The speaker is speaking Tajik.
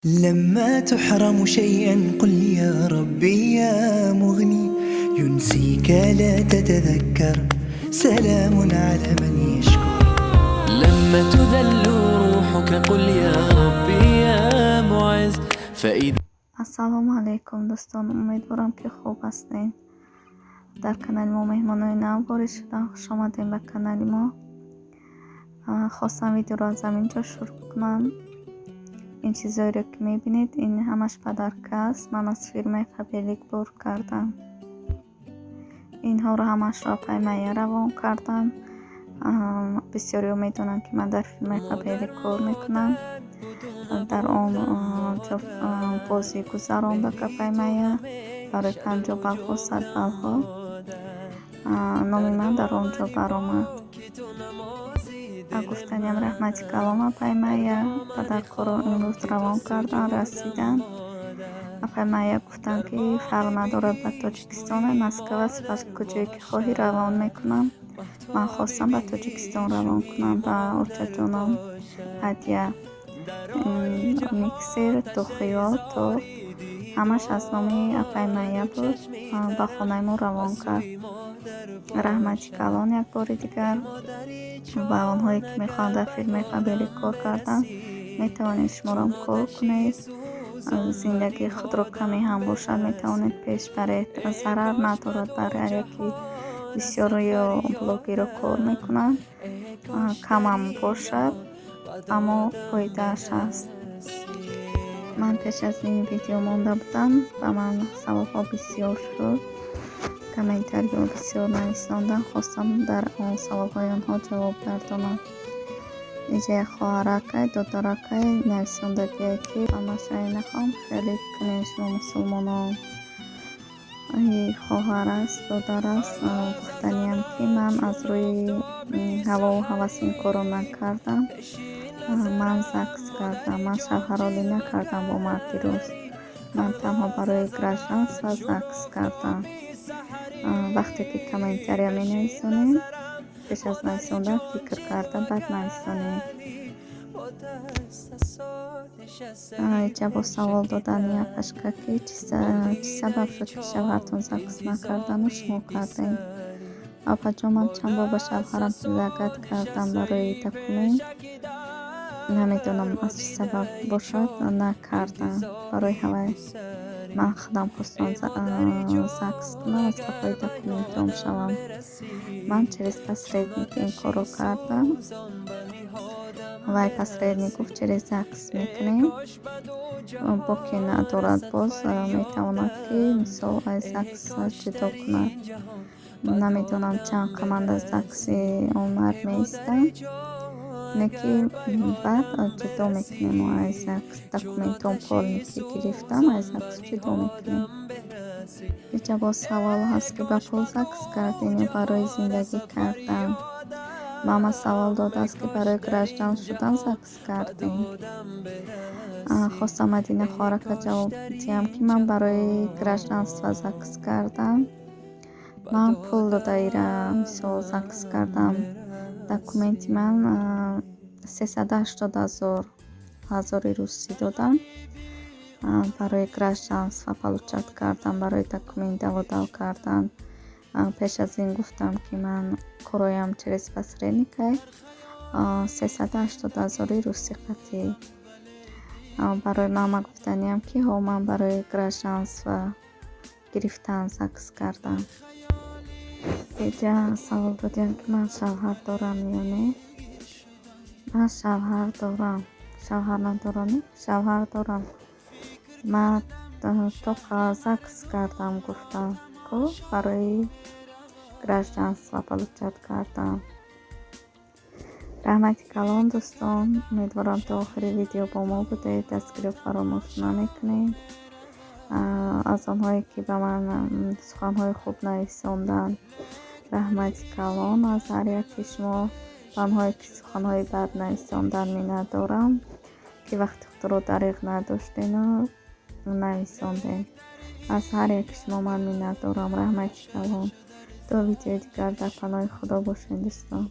لما تحرم شيئا قل يا ربي يا مغني ينسيك لا تتذكر سلام على من يشكر. لما تذل روحك قل يا ربي يا معز فإذا Ассалому алайкум, дӯстон, умедворам, ки хуб ҳастед. Дар канали мо меҳмонои нав ворид шуданд. Хуш омадем ба канали мо. Хостам видеоро аз ҳамин ҷо шурӯъ кунам. Ин чизҳоеро, ки мебинед, ин ҳамаш подарка аст. Ман аз фирмаи Фаберлик бор кардам. Инҳоро ҳамашро апаи Майя равон кардам. Бисёриҳо медонанд, ки ман дар фирмаи Фаберлик кор мекунам. Дар он ҷо бозӣ гузаронда апаи Майя барои 50 баллҳо, 100 баллҳо. Номи ман дар он ҷо баромад. Гуфтаниам, раҳмати калон, апаи Майя. Подаркҳоро имрӯз равон карданд, расиданд. Апаи Майя гуфтанд, ки фарқ надорад, ба Тоҷикистон, Москва аст, ба куҷое ки хоҳӣ, равон мекунам. Ман хостам ба Тоҷикистон равон кунам, ба очаҷонам ҳадя. Миксер, духиё, то ҳамаш аз номи апаи Майя буд, ба хонаи мо равон кард. Раҳмати калон як бори дигар. Ва онҳое, ки мехоҳанд дар фирмаи Фаберлик кор кардан, метавонед шуморам кор кунед. Зиндагии худро каме ҳам бошад, метавонед пеш баред, зарар надорад. Бар ҳар яке бисёриё блогерро кор мекунанд, камам бошад, аммо фоидааш ҳаст. Ман пеш аз ин видео монда будам, ба ман саволҳо бисёр шуд, комментариҳо бисёр нависонданд. Хостам дар он саволҳои онҳо ҷавоб гардонам. Иҷа як хоҳаракай, додаракай нависондагие, ки ҳамашаи нахоҳам хеле кунед шумо мусулмонон. Хоҳар аст, додар аст. Гуфтаниам, ки ман аз рӯи ҳавову ҳавас ин корро накардам. Ман ЗАГС кардам, ман шавҳаролӣ накардам бо марди рус. Ман танҳо барои гражданство ЗАГС кардам. Вақте ки комментария менависонем, пеш аз нависондан фикр карда баъд нависонем. Иҷа боз савол додани апашка, ки чӣ сабаб шуд, ки шавҳартон ЗАГС накардану шумо кардем. Апаҷон, ман чанд бор ба шавҳарам предлагать кардам барои документ, намедонам, аз чӣ сабаб бошад, накардам. Барои ҳавай ман худам хостам ЗАГС кунам, аз қафои документом шавам. Ман через посредник ин корро кардам. Вай посредник гуфт, через ЗАГС мекунем, боке надорад, боз метавонад, ки мисол аз ЗАГС ҷудо кунад. Намедонам, чанд қаманд аз ЗАГСи он мард меистам, не ки баъд ҷудо мекунем. Аз ЗАГС документом полностью гирифтам, аз ЗАГС ҷудо мекунем. Иҷа боз савол ҳаст, ки ба пул ЗАГС кардем ё барои зиндагӣ кардан. Мама савол додааст, ки барои граждан шудан ЗАГС кардем. Хостам Мадина хоҳарака ҷавоб диҳам, ки ман барои гражданство ЗАГС кардам. Ман пул дода ира мисол ЗАГС кардам. Документи ман 380 000 ҳазори русӣ додам барои гражданство получать кардан, барои документ даводав кардан. Пеш аз ин гуфтам, ки ман короям через посредникай, 380 ҳазори русӣ қатъӣ. Барои мама гуфтаниам, ки ҳо, ман барои гражданство гирифтан ЗАГС кардам. Иҷа савол додиам, ки ман шавҳар дорам ё не. Ман шавҳар дорам, шавҳар надорам, шавҳар дорам. Ман тоқа ЗАГС кардам, гуфтам ку, барои гражданство получать кардам. Раҳмати калон, дӯстон, умедворам, то охири видео бо мо будед. Дастгириро фаромӯш намекунед. Аз онҳое, ки ба ман суханҳои хуб нависонданд, раҳмати калон аз ҳар яки шумо. Ба онҳое, ки суханҳои бад нависонданд, миннатдорам, ки вақти худро дариғ надоштену нависондем. Аз ҳар яки шумо ман миннатдорам. Раҳмати калон. То видеои дигар дар паноҳи Худо бошед, дӯстон.